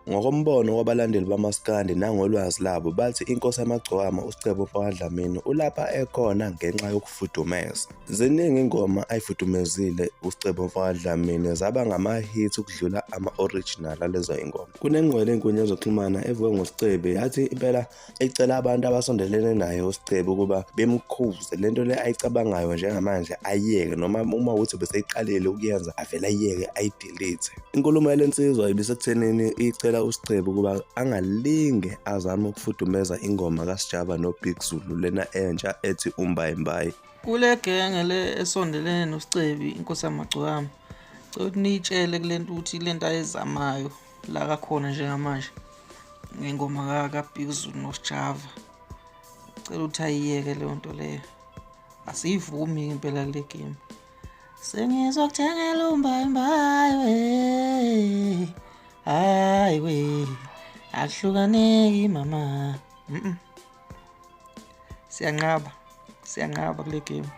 Ngokombono wabalandeli bamaskandi nangolwazi labo bathi inkosi yamagcokama uScebi mfokaDlamini ulapha ekhona ngenxa yokufudumeza. Ziningi ingoma ayifudumezile uScebi mfokaDlamini zaba ngama-hit ukudlula ama-original alezo ingoma. Kunengqwele ey'nkundleni zokuxhumana evuke ngoScebi yathi impela icela abantu abasondelene naye uScebi ukuba bemkhuze lento le ayicabangayo njengamanje ayiyeke noma uma ukuthi beseyiqalile ukuyenza avele ayiyeke ayidelete. Inkulumo yale nsizwa ibisekuthenini icela uScebi ukuba angalinge azame ukufudumeza ingoma kaSjava noBig Zulu lena entsha ethi Umbayimbayi. Kule genge le esondelene noScebi inkosi yamagcokama, cela ukuthi niyitshele kule nto ukuthi le nto ayizamayo la kakhona njengamanje ngengoma kaBig Zulu noSjava, cela ukuthi ayiyeke leyo nto leyo, asiyivumi impela kule game. Sengizokuthengela umbayimbayi we, hayi we, akuhlukaneki mama. Siyanqaba, siyanqaba kule game.